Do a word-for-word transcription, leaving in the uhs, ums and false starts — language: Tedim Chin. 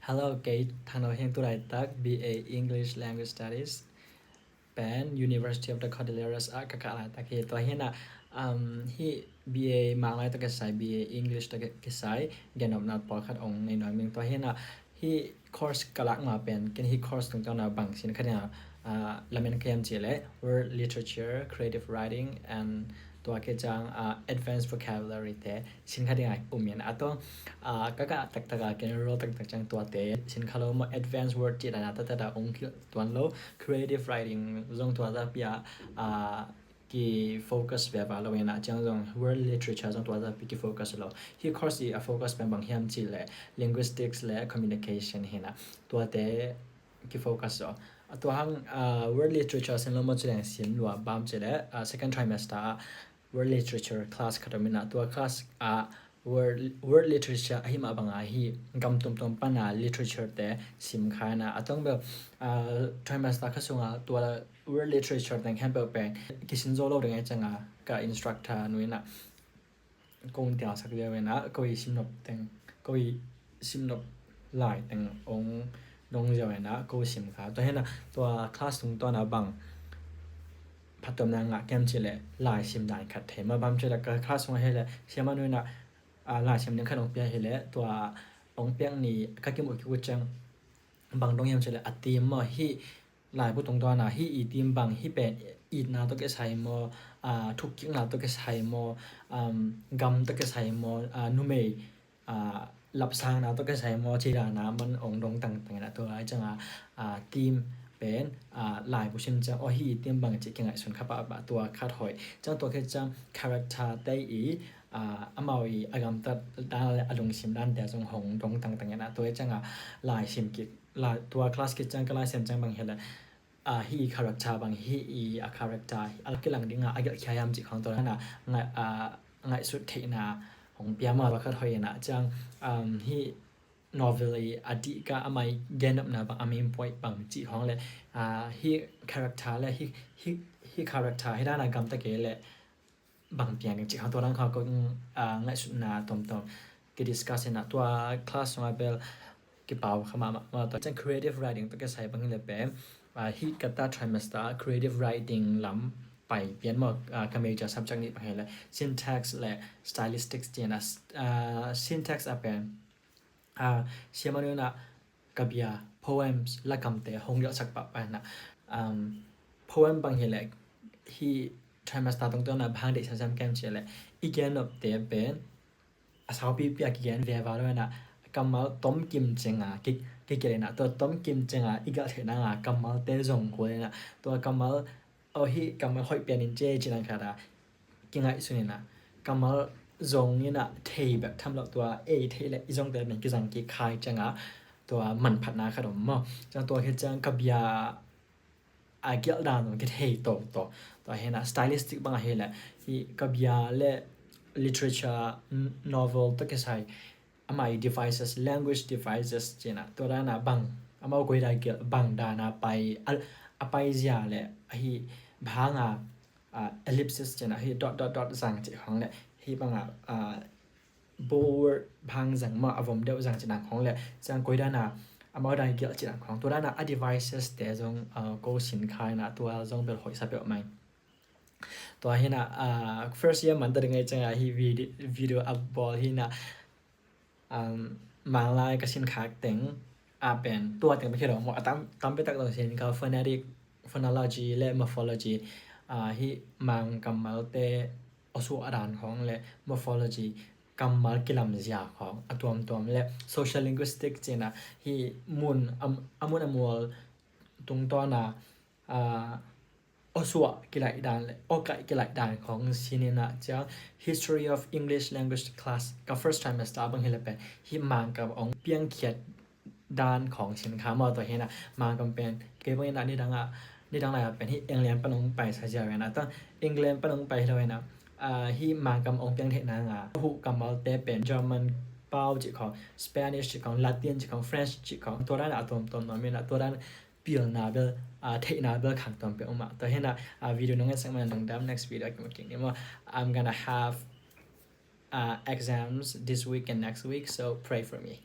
Hello, kei Thang No Hiang, tu laitak B A English Language Studies pen University of the Cordilleras ah ka kah laitak hi. Tua hi a, um, hi B A Manglai tawh kisai, B A English tawh kisai gennopna pawlkhat ong nei nuam ing. Tua hi a, hi course ka lak ma pen, ken hi course tungtawn a bang sin kha ding a, ah, lamen ka hiam cih leh World Literature, Creative Writing and tua khit ciang, ah, Advanced Vocabulary te sin kha ding a um in. A tua, ah, ka kah taktak a, ken role taktak ciang tuate sin kha lo maw, advanced word cih dan a taktak a ong kil tuan lo, creative writing zong tua tapi a, ah, ki focus veva lo in a, ciang zong world literature zong tua tapi ki focus lo. Hi course i a focus pen bang hiam cih leh linguistics le communication hi a, tuate ki focus lo. A tua hang, ah, world literature sin lo maw, ci leng sim lua bang cih leh, ah, second trimester ah world literature class khat om in a, tua class ah world, world literature ahi mah bang a hi gam tuamtuam pan a literature te sim kha in a, a tawng bel, ah, trimester khat sung a tua world literature teng khempeuh pen kisin zo lo ding a, ciang a ka instructor nu in a kong tialsak ziau in a, ko i simnop teng, ko i simnop lai teng ong dong ziau in a, ko sim kha. Tua hi a, tua class tungtawn a bang phattuamna ngah ka hiam cih leh laisim dan khat thei mah, bang cih leh ka class sung a hi leh siamah nu in a, ah, laisim ding khat ong pia hi leh, tua ong piak ni ka kimuh kik uh ciang bang dong hiam cih leh a theme maw, hi laibu tungtawn a hi i theme bang, hi pen itna tawh kisai maw, ah, thukkikna tawh kisai maw, um, gam tawh kisai maw, ah, numei, ah, lapsangna tawh kisai maw, ci dan a man ong dong tangtang in a, tua lai ciang a, ah, theme pen, ah, laibu sim ciang, aw, hi i theme bang cih kingaihsun kha pahpah, tua khat hoih. Ciang tua khit ciang character te i, ah, amau i a gamtat dan le a lungsim dan te zong hong dong tangtang in a, tua hi ciang a laisim kik, lai, tua class khit ciang ka laisim ciang bang hi leh, ah, hi i character bang, hi i a character a kilang ding a a gelh khia hiam cih khawng tua dan a ngai, ah, ngaihsut theihna hong pia mah, tua khat hoih in a. Ciang, um, hi novel i a dih ka, amah i gennopna bang, a main point bang cih khawng le, ah, hi character le hi, hi, hi character hi dan a gamta kei leh bang piang ding cih khawng, tua dan khawng ko, ah, ngaihsutna tuamtuam ki discuss in a, tua class sung a bel kipau kha mahmah maw. Tua ciang creative writing tawh kisai bang hi leh pen, ah, hi ka third trimester creative writing lam pai pian maw, ah, ka major subject nih bang hi leh syntax le stylistics ci in a, ah, syntax a pen, ah, siamah nu in a ka bia poems, lakamte hong gelhsak pahpah in a, um, poem bang hi leh hi trimester tungtawn a bang deih semsem ka hiam cih leh i gennopte pen a saupipi a kigen veva lo in a, kammal tomkim ciang a ki, kigelh in a, tua tomkim ciang a i gelh theih nang a kammalte zong kul in a, tua kammal, aw, hi kammal hoih pian in ci, ci dan khat a kingaihsun in a, kammal zong in a thei bek tham lo, tua ei theih leh i zongte pen kizang kik kha ciang a tua manphatna khat om maw. Ciang tua khit ciang ka bia a gelh dan zong kithei toto. Tua hi a, stylistic bang a hi leh hi ka bia le literature, n-, novel tawh kisai amah i devices, language devices ci in a, tua dan a bang, amau koi dan gelh, bang dan a pai, a, a paizia le ahi bang a, ah, ellipsis ci in a, hi dot dot dot zang cih khawng le hi bang a, ah, bold bang zang maw, a vom deuh zang cih dan khawng le, ciang koi dan a amau dan gelh cih dan khawng, tua dan a a devices te zong, ah, ko sin kha in a, tua zong bel hoih sa peuhmah. Tua hi a, ah, first year man ta ding a hi ciang a hi video, video a bawl hi a, um, Manglai ka sin khak teng a pen tua teng bek hi lo maw, a tam, tampi tak zong sin kha, phonetic, phonology le morphology, ah, hi Mang kammalte aw suah dan khawng le morphology, kammal kilamzia khawng a tuamtuam le social linguistic ci in a, hi mun a, a mun a mual tungtawn a, ah, aw suah kilaih dan le aw kaih kilaih dan khawng sin in a, ciang history of English language class ka first trimester bang hi leh pen hi Mangkam ong piangkhiat dan khawng sin kha maw. Tua hi a, Mangkam pen kei bang in a nidang a, nidang lai a pen hi England pan ong pai sa ziau in a, tua England pan ong pai hi lo in a, ah, hi Mangkam ong piang theih nang a, a huh kammalte pen German pau cih khawng, Spanish cih khawng, Latin cih khawng, French cih khawng, tua dan a tuamtuam nuam in a, tua dan pilna bel, ah, theihna bel khang tuam peuhmah. Tua hi a, ah, video nong ensak man lungdam, next video a kimu kik ni maw. I'm gonna have, ah, exams this week and next week, so pray for me.